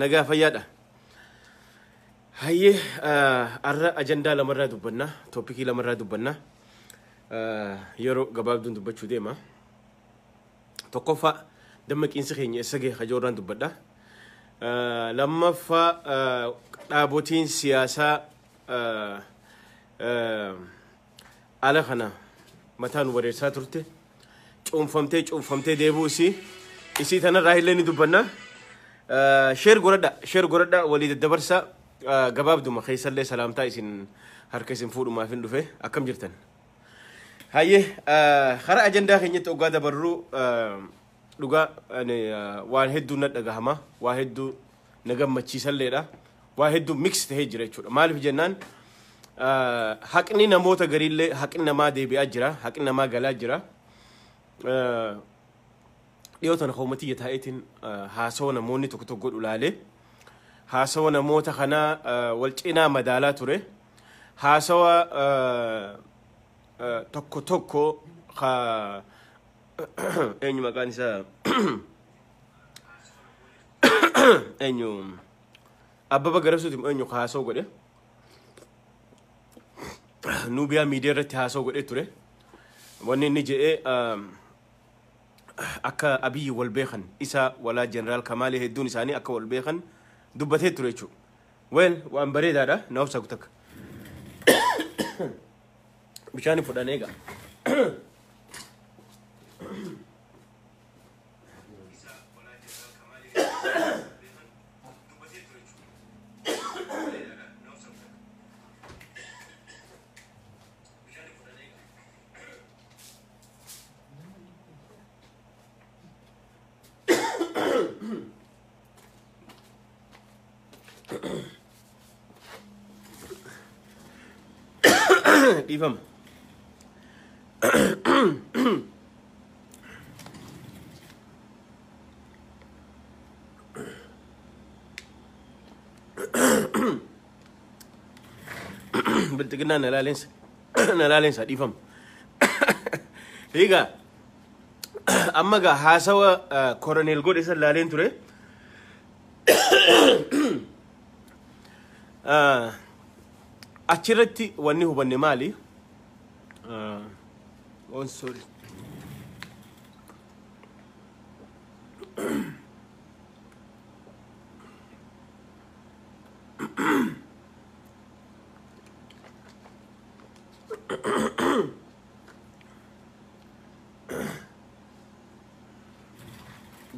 Nagaa fayyaadha. Hayyee, har'a ajandaa lamarraa dubbanna. Tooppikii lamarraa dubbanna. Yeroo gabaabduun dubbachuu deema. Tokkoffaa, dammaqiinsi keenya eessa gahe kajoorraan dubbadha. Lammaffaa, dhaabotiin siyaasaa ala kana mataan wareersaa turte cuunfamtee cuunfamtee deebi'uu isii tanarraa illee ni dubbanna. Share godhadha, share godhadha, walii daddabarsa. Gabaabduma keessallee salaamtaa isin harka isin fuudhumaaf hin dhufe. Akkam jirtan? Hayyee, karaa ajandaa keenyatti oggaa dabarru, dhugaa waan hedduu na dhagahama, waa hedduu na gammachiisalleedha, waa hedduu mix tahee jira jechuudha. Maaliif jennaan, haqni namoota gariillee, haqni namaa deebi'aa jira, haqni namaa galaa jira. Dhiyoo tana hoomatiyya taa'eetiin haasawa namoonni tokko tokko godhu laalee, haasawa namoota kanaa wal cinaa madaalaa ture. Haasawa tokko tokko ka eenyu, maqaan isaa eenyu, Abbaba Garasuuti, eenyu ka haasawa godhe Nuubiyaa miidiyaa irratti haasawa godhee ture. Wanni inni jedhee, akka Abiyyi wal beekan, isa walaa Jeneraal Kamaalee hedduun isaanii akka wal beekan dubbatee ture jechuudha. Well, waan bareedaadha. Na obsa takka. Bishaan fudhan eega. Dhiifama. Bilxiginnaan na laaleensa. Na laaleensa, dhiifama. Egaa amma gaa haasawa koroneel godhe san laaleen ture. Achirratti wanni hubanne maali? Oh, sorry.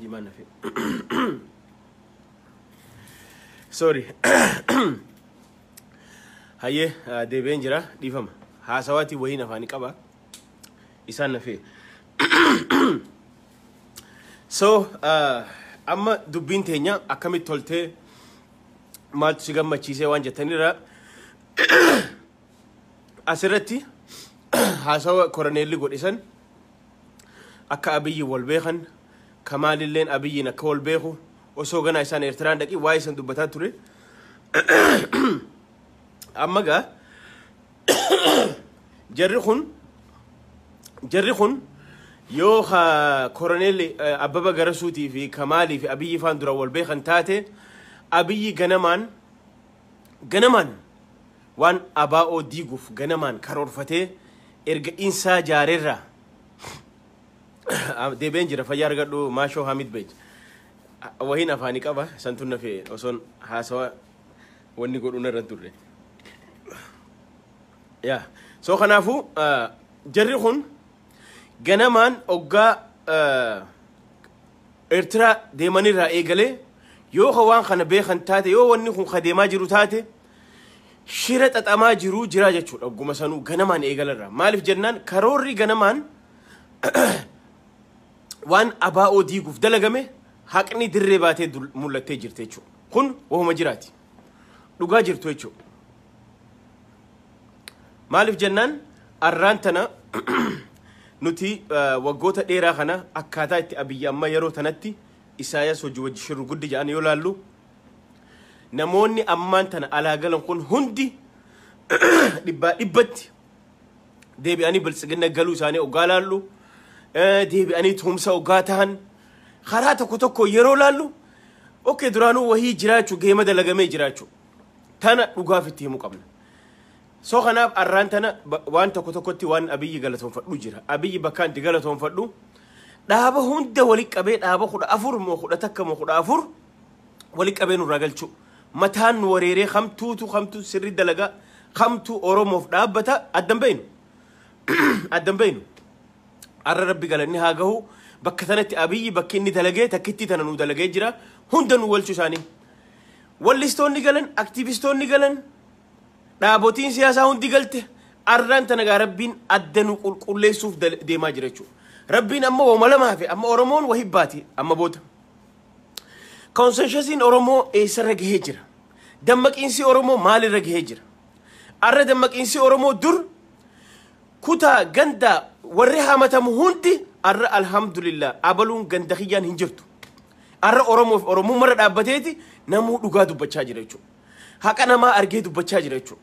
Jimaan nafe. Sorry. Hayyee, deebi'een jira, dhiifama. Haasawaatii wayiin afaanii qaba. Isaan nafee. So amma dubbiin teenya akkamitti toltee, maaltu si gammachiisee waan jettanirra, asirratti haasawa koroneelli godhisan, akka Abiyyi wal beekan, Kamaalilleen Abiyyiin akka wal beeku, osoo ganaa isaan Eertiraan dhaqii waa'ee san dubbataa ture. Amma gaa jarri kun yoo ka koroneelli Abbaba Garasuutii fi Kamaalii fi Abiyyi faan dura wal beekan taate, Abiyyi ganamaan ganamaan waan ABO diiguuf ganamaan karoorfatee erga insaa jaareerraa. Deebi'een jira, fayyaa argadhu. Maashoo Hamid Beej, wahiin afaanii qaba santun nafee osoon haasawa wanni godhuun irra hin turre. Yaa, so kanaafuu jarri kun ganamaan oggaa Eertiraa deemanirraa eegalee, yoo ka waan kana beekan taate, yoo wanni kun ka deemaa jiru taate, shira xaxamaa jiruu jira jechuudha. Ogguma sanuu ganamaan eegalarraa. Maaliif jennaan, karoorri ganamaan waan ABO diiguuf dalagame haqni dirree baatee mul'attee jirti jechuudha. Kun wahuma jiraati. Dhugaa jirtu jechuudha. Maaliif jennaan, arraan tana nuti waggoota dheeraa kana akkaataa itti Abiyyi amma yeroo tanatti Isaayaas hojii wajji shirru guddi jedhan yoo laallu, namoonni ammaan tana alaa galan kun hundi dhibbaa dhibbatti deebi'anii Biltsiginna galuu isaanii oggaa laallu, deebi'anii tumsa oggaa tahan karaa tokko tokko yeroo laallu Okay, duraanuu wahii jiraachuu, geema dalagamee jiraachuu. Tana dhugaaf itti himuu qabna. So kanaaf arraan tana waan tokko tokkotti waan Abiyyi galatoonfadhu jira. Abiyyi bakka itti galatoonfadhu, dhaaba hunda walitti qabee, dhaaba 14 moo 11 moo 14 walitti qabee nurraa galchuu. Mataan nu wareeree, hamtuutu hamtuu sirri dalagaa, hamtuu Oromoof dhaabbata addan beeynu. Addan beeynu. Arra Rabbi galanni haa gahu, bakka tanatti Abiyyi bakki inni dalagee takkitti tana nu dalagee jira, hunda nu walchuu isaanii. Wallistoonni galan, aktiivistoonni galan, dhaabotiin siyaasaa hundi galte. Arraan tana gaa Rabbiin adda nu qulqulleessuuf deemaa jira jechuudha. Rabbiin amma wama lama hafe, amma Oromoon wahii baati amma booda. Consensusiin Oromoo eessarra gahee jira? Dammaqiinsi Oromoo maalirra gahee jira? Arra dammaqiinsi Oromoo dur kutaa ganda warri hamatamu hundi, arra alhamdulillah abaluun ganda kiyyaan hin jirtu. Arra Oromoof Oromummarra dhaabbateeti namuu dhugaa dubbachaa jira jechuudha. Haqa namaa argee dubbachaa jira jechuudha.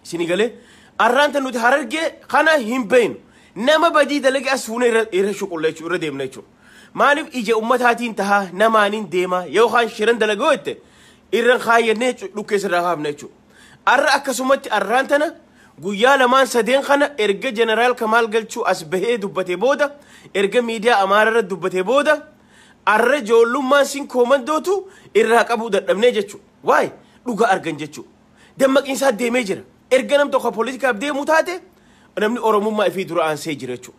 Isinii galee, arraan tan nuti Harargee kana hin beeynu. Nama badii dalage as fuunee irra shuqulla jechuudha, irra deemna jechuudha. Maaliif? Ija ummataatiin tahaa namaaniin deemaa yookaan shiran dalagoo jette irra kaayyannee dhukkeessa irraa kaafna jechuudha. Arra akkasumatti arraan tana guyyaa lamaan sadeen kana erga Jeneraal Kamaal Galchuu as bahee dubbate booda, erga miidiyaa Amaara irra dubbate booda, arra ijoollummaan sin koomandootu irraa qabuu dadhabnee jechuudha. Waay dhugaa argan jechuudha. Dammaqiinsaa deemee jira. Erga nam tokko poolitikaaf deemuu taate, namni Oromummaa ifii dura aansee jira jechuudha.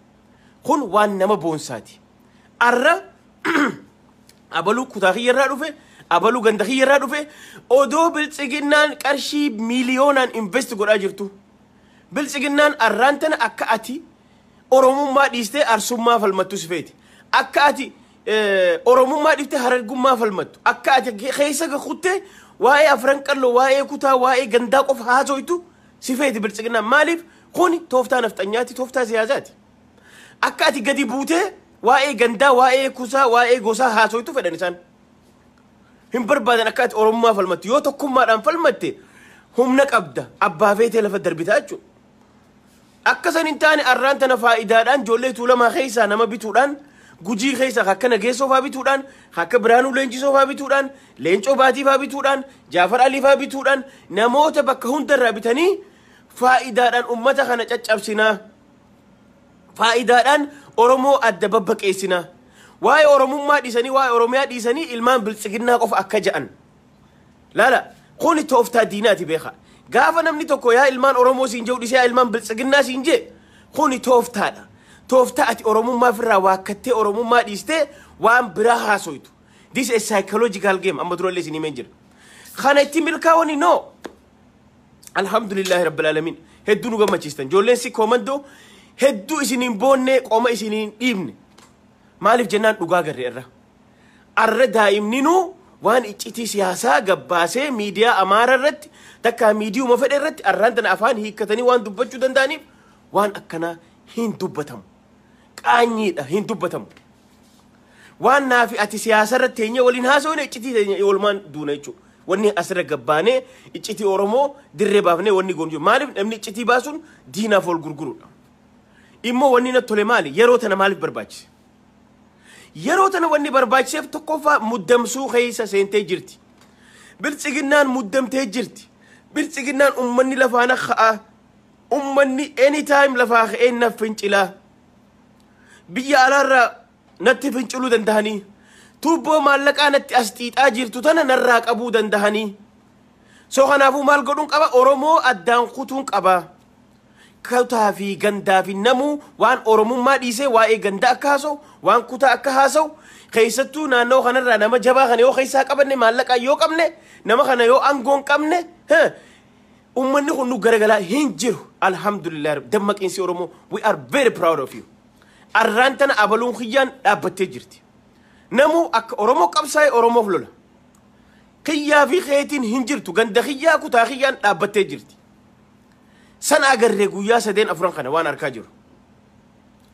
Kun waan nama boonsaati. Arra abaluu kutaa kiyyarraa dhufe, abaluu ganda kiyyarraa dhufe, odoo Biltsiginnaan qarshii miiliyoonaan invest godhaa jirtu. Biltsiginnaan arraan tana akka ati Oromummaa dhiistee Arsummaa falmattu si feeti. Akka ati Oromummaa dhiiftee Harargummaa falmattu. Akka ati keessa kuttee waa'ee Afran Qalloo, waa'ee kutaa, waa'ee gandaa qofa haasoytu si feeti Biltsiginnaan. Maaliif? Kuni tooftaa nafxanyaati, tooftaa siyaasaati. Akka ati gadi buutee waa'ee gandaa, waa'ee kusaa, waa'ee gosaa haasoytu fedhan isaan. Hin barbaadan akka ati Oromummaa falmattu. Yoo tokkummaadhaan falmatte humna qabda. Abbaa feetee lafa darbitaa jechuudha. Akka san hin taane, arraan tana faayidaadhaan ijoollee Tuulamaa keessaa nama bituudhaan, Gujii keessaa akka Nageessoo faa bituudhaan, akka Biraanuu Leenjisoo faa bituudhaan, Leencoo Baatii faa bituudhaan, Jaafar Alii faa bituudhaan, namoota bakka hundarraa bitanii faayidaadhaan ummata kana caccabsinaa. Faayidaadhaan Oromoo adda babbaqeessinaa. Waa'ee Oromummaa dhiisanii, waa'ee Oromiyaa dhiisanii, ilmaan Biltsiginnaa qofa akka ja'an. Laala, kuni tooftaa diinaati, beeka. Gaafa namni tokko yaa ilmaan Oromoo siin jedhu dhiisee yaa ilmaan Biltsiginnaa siin jee, kuni tooftaadha. Tooftaa ati Oromummaa ofirraa waakkattee, Oromummaa dhiistee waan biraa haasoytu. This is psychological game, amma durallee isin himeen jira. Kana itti milkaa'ooni no. Alhamdulillahi rabbil alamin. Hedduu nu gammachiistan. Ijoolleen si koomandoo hedduu isiniin boonnee, qoma isiniin dhiibne. Maaliif jennaan, dhugaa garre irra. Arra daa'imninuu waan iccitii siyaasaa gabbaasee miidiyaa Amaara irratti takka miidiyuma fedhe irratti arraan tana afaan hiikkatanii waan dubbachuu danda'aniif, waan akkanaa hin dubbatamu. Qaanyiidha, hin dubbatamu. Waan naafi ati siyaasa irratti teenyee waliin haasofne, iccitii teenya oolmaan duuna jechuudha. Wanni asirra gabbaanee iccitii Oromoo dirree baafnee wanni goonu jiru. Maaliif? Namni iccitii baasuun diinaaf ol gurguruudha. Immoo wanni natti tole maali? Yeroo tana maaliif barbaachise? Yeroo tana wanni barbaachiseef, tokkoffaa, muddamsuu keessa seentee jirti. Biltsiginnaan muddamtee jirti. Biltsiginnaan ummanni lafaana ka'a. Ummanni anytime lafaa ka'ee na fincilaa. Biyya alaarraa natti finciluu dandahanii. Tuubboo maallaqaa natti as xiixaa jirtu tana narraa qabuu dandahanii. So kanaafuu maal godhuun qaba? Oromoo addaan kutuun qaba. Kutaa fi gandaa fi namuu waan Oromummaa dhiisee waa'ee gandaa akka haasa'u, waan kutaa akka haasa'u, keessattuu naannoo kanarraa nama jabaa kana yoo keessaa qabanne, maallaqaa yoo qabne, nama kana yoo aangoon qabne, ummanni kun nu garagalaa hin jiru. Alhamdulillah, dammaqiinsi Oromoo, we are very proud of you. Arraan tana abaluun kiyyaan dhaabbattee jirti. Namuu akka Oromoo qabsaa'e Oromoof lola. Kiyyaa fi keetiin hin jirtu, ganda kiyyaa, kutaa kiyyaan dhaabbattee jirti. San agarree guyyaa sadeen afuran kana waan argaa jiru.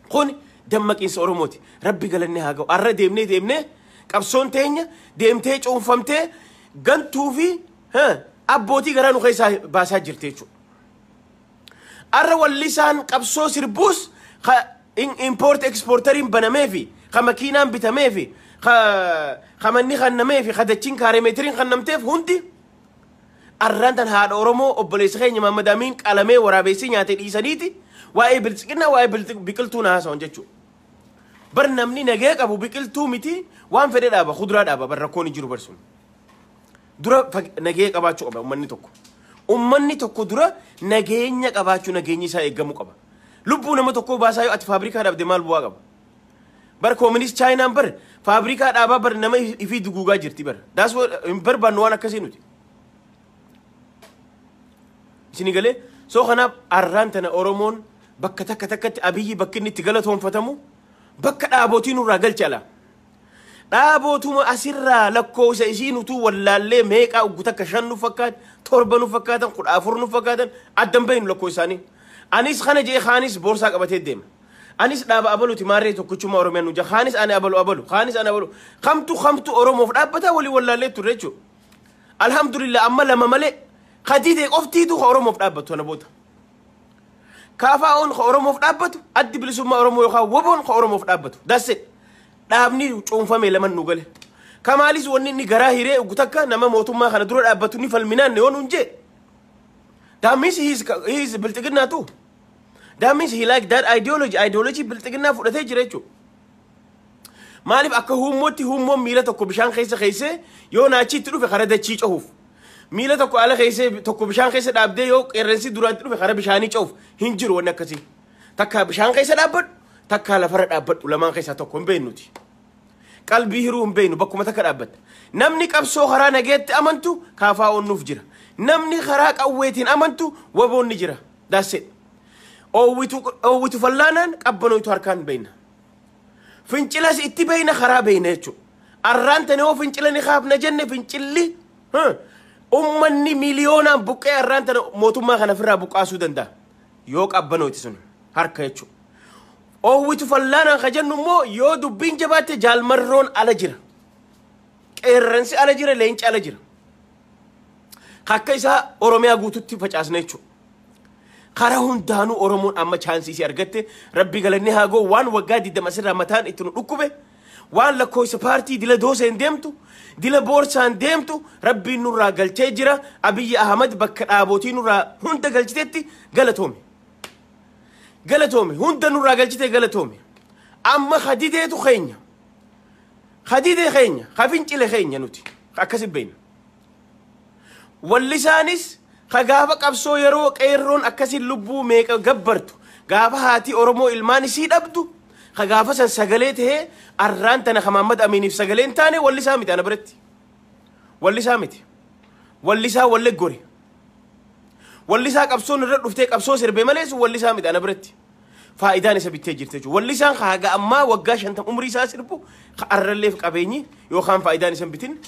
Kun dammaqiinsa Oromooti. Rabbi galanne haa ga'u. Arra deemnee deemnee qabsoon teenya deemtee cuunfamtee gantuu fi abbootii garaa nu keessaa baasaa jirti jechuudha. Arra wallisaan qabsoo sirbuus import exporteriin banamee fi ka makiinaan bitamee fi Kamanni kannamee fi kadachiin kaareemeetiriin kannamteef hundi arraan tan haadha Oromoo, obboleessa keenya Mahammad Amiin qalamee waraabessii nyaatee dhiisaniiti waa'ee biltsiqinnaa, waa'ee biqiltuu na haasawan jechuudha. Bar namni nagee qabu biqiltuu miti, waan fedhe dhaaba, kuduraa dhaaba, bar rakkoon hin jiru barsuun. Dura nagee qabaachuu qaba uummanni tokko. Uummanni tokko dura nageenya qabaachuu, nageenyi isaa eegamuu qaba. Lubbuu nama tokkoo baasaa yoo ati faabrikaa dhaabde maal bu'aa qaba? Bar koominist Chaayinaan bar faabrikaa dhaabaa bar nama ifii duguugaa jirti bar. Daas hin barbaannu waan akkasii nuti. Isinii galee? Soo kanaaf arraan tana Oromoon bakka takka takkatti Abiyyi bakki inni itti galatoonfatamu bakka dhaabotiin nurraa galche ala. Dhaabootuma asirraa lakkoofsa isiin utuu wallaallee meeqaa uggu takka shan nu fakkaatan, torba nu fakkaatan, 14 nu fakkaatan, addan bahinu lakkoo isaanii. Anis kana jee, kaanis boorsaa qabatee deema. Anis dhaaba abaluti maarree tokkichummaa Oromiyaa nu jaa, kaanis ani abalu abalu, kaanis ani abalu. Kamtu kamtu Oromoof dhaabbataa walii wallaallee turre jechuudha. Alhamdulillah, amma lama malee Khadiidee qoftiitu ka Oromoof dhaabbatu kana booda. KFO'n ka Oromoof dhaabbatu, Addi Bilisummaa Oromoo yookaan WBO'n ka Oromoof dhaabbatu. That's it. Dhaabni cuunfame laman nu gale. Kamaalis wanni inni garaa hiree ugu takka nama mootummaa kana dura dhaabbatu ni falminaan yoo nuun jee. That means he is bilxiginnaa too. That means he like that ideology. Ideology bilxiginnaa fudhatee jira jechuudha. Maaliif akka huummootti huummoon miila tokko bishaan keessa keessee yoo naachitti dhufe kara dachii cohuuf. Miila tokko ala keessee tokko bishaan keessa dhaabdee yoo qeerransi duraatti dhufe kara bishaanii cohuuf hin jiru wanni akkasii. Takka bishaan keessa dhaabbadhu, takka lafarra dhaabbadhu, lamaan keessaa tokko hin beeknuti. Qalbii hiruu hin beeknu, bakkuma takka dhaabbatta. Namni qabsoo karaa nageetti amantu KFO'n nuuf jira. Namni karaa qawweetiin amantu WBO'n ni jira. That's it. Oowwitu fallaanaan, qabbanootu harkaan beekna. Fincilas itti beeyna, karaa beeyna jechuudha. Arraan tani yoo fincila ni kaafna jenne, fincilli ummanni miliyoonaan buqqee arraan tana mootummaa kana ofirraa buqqaasuu danda'a. Yoo qabbanooti sun harka jechuudha. Oowwitu fallaanaan ka jennu immoo yoo dubbiin jabaatte jaalmarroon ala jira. Qeerransi ala jira, leenci ala jira. Akka isaa Oromiyaa guututti facaasna jechuudha. Karaa hundaanuu Oromoon amma chance isii argatte, rabbi galanni haa ga'u. Waan waggaa 20 asirraa mataan itti nu dhukkube, waan lakkoofsa paartii dila dooseen deemtu, dila boorsaan deemtu, rabbiin nurraa galchee jira. Abiyyi Ahmad bakka dhaabotii nurraa hunda galchitetti galatoome. Galatoome, hunda nurraa galchite, galatoome. Amma hadideetu keenya. Hadidee keenya, hafincile keenya, nuti akkasi beekna. Wallisaanis ka gaafa qabsoo yeroo qeerroon akkasiin lubbuu meeqa gabbartu, gaafa haati Oromoo ilmaan isii dhabdu, ka gaafa san sagalee tahee arraan tana ka Mahammad Amiiniif sagalee hin taane wallisaa miti ana biratti. Wallisaa miti. Wallisaa walle gore. Wallisaa qabsoon irra dhuftee qabsoo sirbe malee sun wallisaa miti ana biratti. Faayidaan isa bittee jirti jechuudha. Wallisaan haga ammaa waggaa 50 umrii isaa sirbu ka arralleef qabeenyi yookaan faayidaan isa bitin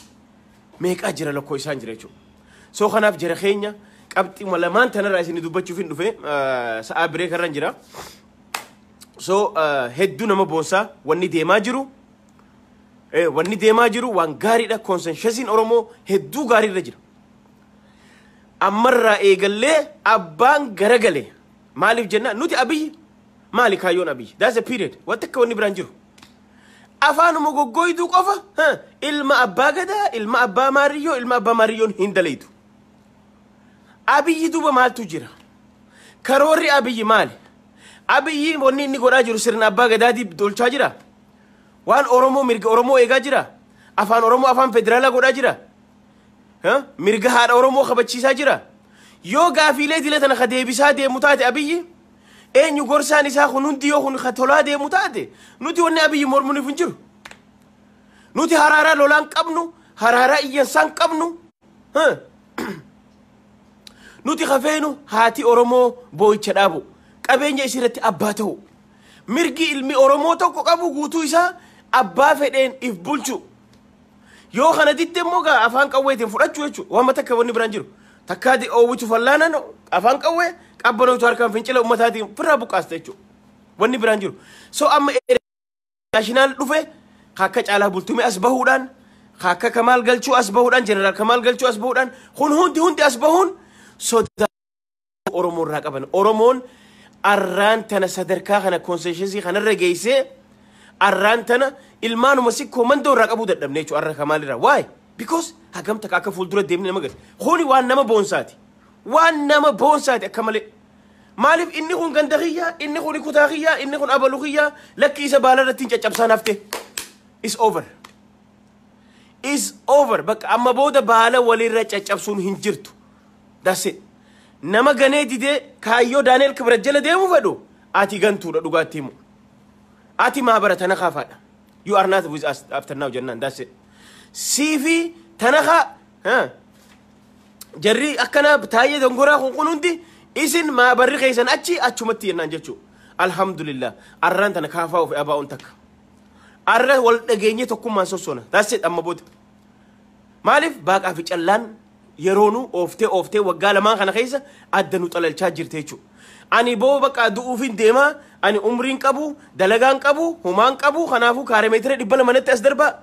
meeqaa jira, lakkoo isaan jira jechuudha. So kanaaf jara keenya, qabxii lamaan tanarraa isin dubbachuuf hin dhufe, sa'aa biree karran jira. So hedduu nama boonsaa wanni deemaa jiru. Wanni deemaa jiru waan gaariidha. Consensusiin Oromoo hedduu gaariirra jira. Ammarraa eegallee abbaan garagale maaliif jenna nuti Abiyyi maali kaayyoon Abiyyi? That's a period. Wanta akka wanni biraan jiru. Afaanuma goggoyduu qofa ilma abbaa gadaa, ilma abbaa maariyyoo, ilma abbaa maariyyoon hin dalaytu. Abiyyi duuba maaltu jira? Karoorri Abiyyi maali? Abiyyi wanni inni godhaa jiru sirna abbaa gadaatii dolchaa jira. Waan Oromoo, mirga Oromoo eegaa jira. Afaan Oromoo afaan federaalaa godhaa jira. Mirga haadha Oromoo kabachiisaa jira. Yoo gaafiilee dila tana ka deebisaa deemu taate Abiyyi, eenyu gorsaan isaa kun hundi yoo kun ka tolaa deemu taate, nuti wanni Abiyyi mormuniif hin jiru. Nuti haraaraa lolaan qabnu, haraaraa iyyansaan qabnu. Nuti kafeenu haati Oromoo boo'icha dhaabu. Qabeenya isirratti abbaa ta'u. Mirgi ilmi Oromoo tokko qabu guutuu isaa abbaa fedheen if bulchu. Yoo kana didde immoo gaa afaan qawweetiin fudhachuu jechuudha. Waan takka wanni biraan jiru. Takkaa oowwitu fallaanan afaan qawwee, qabbanootu harkaan fincila ummataatiin firraa buqqaasta jechuudha. Wanni biraan jiru. So amma national dhufe akka Caalaa Bultumee as bahuudhaan, akka Kamaal Galchuu as bahuudhaan, Jeneraal Kamaal Galchuu as bahuudhaan, kun hundi hundi as bahuun sodaa Oromoo irraa qaban. Oromoon arraan tana sadarkaa kana consensusii kanarra geessee Arraan tana ilmaanuma sikkoo mandoo irraa qabuu dadhabne jechuudha arra kamaalirraa. Why? Because hagam takka akka fuuldura deemne nama gadi. Kuni waan nama boonsaati. Waan nama boonsaati akka malee. Maaliif inni kun ganda kiyyaa, inni kun kutaa kiyyaa, inni kun abalu kiyyaa, lakki isa baala irratti hin caccabsaan hafte. Is over. Is over. Bakka amma booda baala walirra caccabsuun hin jirtu. That's it. Nama ganee didee kaayyoo Daani'el Kibrat jala deemuu fedhu ati gantuudha dhugaatti himu. Ati maa bara tana kaafaadha. You are not with us after now jennaan. That's it. Siifi tanakaa jarri akkana taayee dongoraa kun hundi isin maa barri keessan achi achumatti jennaan jechuudha. Alhamdulillah. Arraan tana kaafaa ofi abaa'uun takka. Arra wal dhageenye tokkummaan sossoona. That's it amma booda. Maaliif baaqaa fi callaan yeroo nu ooftee ooftee waggaa lamaan kana keessa adda nu xalalchaa jirte jechuudha. Ani boo bakka du'uufin deemaa, ani umriin qabu, dalagaan qabu, humaan qabu, kanaafuu kaaremeetira 200 natti as darbaa.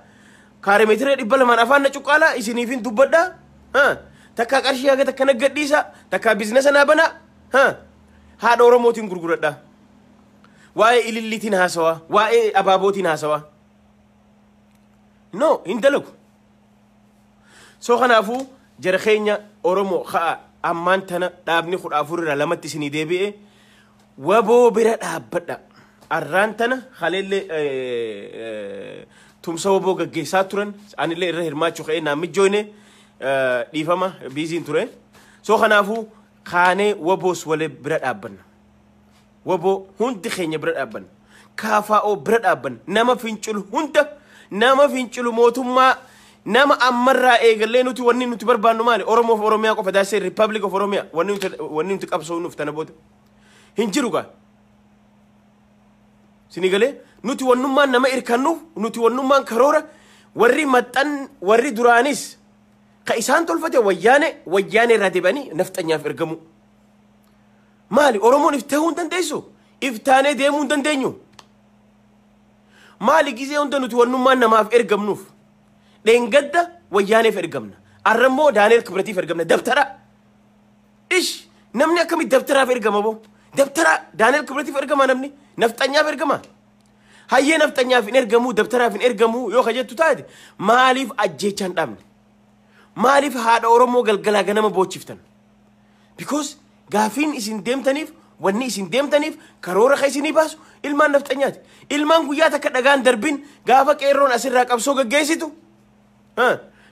Kaaremeetira 200n afaan na cuqqaalaa isiniifin dubbadhaa. Takkaa qarshii haga takka naggadhiisa, takkaa business naa banaa. Haadha Oromootiin gurguradhaa. Waa'ee ililliitiin haasawaa, waa'ee abaabootiin haasawaa. No, hin dalagu. So kanaafuu jara keenya Oromoo ka'a ammaan tana dhaabni 14 irraa lamatti isinii deebi'e waboo bira dhaabbadha. Arraan tana haleellee tumsa waboo gaggeessaa turan anillee irra hirmaachuu ka'ee naan mijjooyne dhiifama biiziin ture. So kanaafuu kaanee waboos walee bira dhaabbanna. Waboo hundi keenya bira dhaabbanna. KFO bira dhaabbanna. Nama fincilu hunda nama fincilu mootummaa nama ammarraa eegallee nuti wanni nuti barbaannu maali? Oromoof Oromiyaa qofa daasee Republic of Oromiyaa wanni nuti qabsoonuuf tana booda. Hin jiru gaa. Sini galee nuti wannummaan nama irkannuuf nuti wannummaan karoora warri maxxan warri duraanis ka isaan tolfate wayyaane irraa deebi'anii nafxanyaaf ergamu. Maali Oromoon iftahuu hin dandeessu? Iftaanee deemuu hin dandeenyu? Maali gizee hunda nuti wannummaan namaaf ergamnuuf? Dheengadda wayyaaneef ergamna. Arrammoo Daani'el Kibratiif ergamna. Dabtara. Ish namni akkamitti dabtaraaf ergama boo? Dabtara Daani'el Kibratiif ergama namni? Nafxanyaaf ergama? Hayyee nafxanyaaf hin ergamuu, dabtaraaf hin ergamuu yoo ka jettu taate maaliif ajjeechaan dhaabne? Maaliif haadha Oromoo galgalaa ganama boochiftan? Because gaafiin isin deemtaniif wanni isin deemtaniif karoora ka isinii baasu ilmaan nafxanyaati. Ilmaan guyyaa takka dhagaan darbin gaafa qeerroon asirraa qabsoo gaggeessitu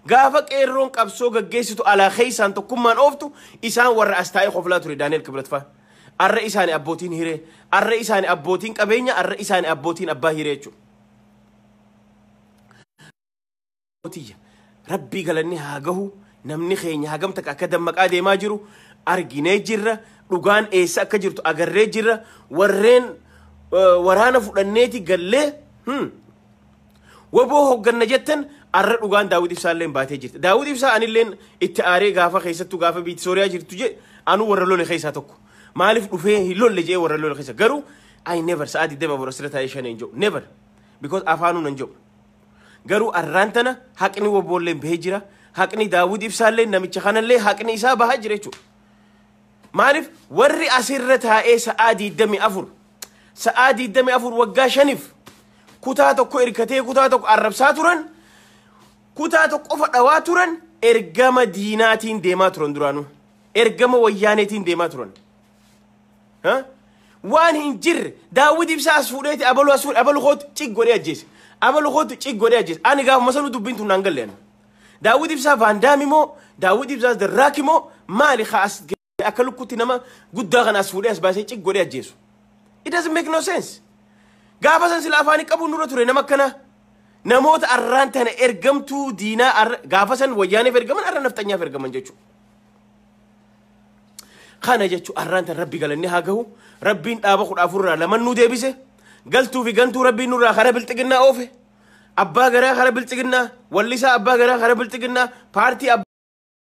gaafa qeerroon qabsoo gaggeessitu alaa keeysaan tokkummaan ooftu isaan warra as taa'ee koflaa ture Daani'el Kibrat fa'a. Arra isaani abbootiin hiree, arra isaani abbootiin qabeenya, arra isaani abbootiin abbaa hiree jechuudha. Rabbii galanni haa gahu namni keenya hagam takka akka dammaqaa deemaa jiru arginee jirra dhugaan eessa akka jirtu agarree jirra warreen waraana fudhanneeti gallee waboo hogganna jettan arra dhugaan Daawud Ibsaallee baatee jirti. Daawud Ibsaa anilleen itti aaree gaafa keessattuu gaafa biyyi Sooriyaa jirtu je anuu warra lole keessaa tokko. Maaliif dhufee hin lolle jee warra lole keessa garuu I never sa'aa 24 asirra taa'ee shan hin jiru never because afaanuu nan jiru. Garuu arraan tana haqni waboolleen bahee jira. Haqni Daawud Ibsaallee namicha kanallee haqni isaa bahaa jira jechuudha. Maaliif warri asirra taa'ee sa'aa 24 sa'aa 24 waggaa 5f kutaa tokko hirkatee kutaa tokko arrabsaa turan kutaa tokko qofa dhawaa turan ergama diinaatiin deemaa turan duraanuu ergama wayyaaneetiin deemaa turan. Waan hin jirre Daawud Ibsaa as fuudheeti abaluu as fuudhe abaluu kootu cig godhee ajjeese abaluu kootu cig godhee ajjeese ani gaafuma sanuu dubbiin tun naan galle. Daawud Ibsaa Vaandaam immoo Daawud Ibsaa Darraak immoo maali haa as akka lukkutti nama guddaa kana as fuudhee as baasee cig godhee ajjeesu. It doesn't make no sense. Gaafa san sila afaanii qabuun nurra ture nama akkana namoota arraan tana ergamtuu diinaa gaafa san wayyaaneef ergaman arra nafxanyaaf ergaman jechuudha. Kana jechuun arraan tan rabbi galanni haa gahu rabbiin dhaaba 14 irraa laman nuu deebise galtuu fi gantuu rabbiin nurraa kara bilxiginnaa oofe abbaa garaa kara bilxiginnaa wallisaa abbaa garaa kara bilxiginnaa paartii.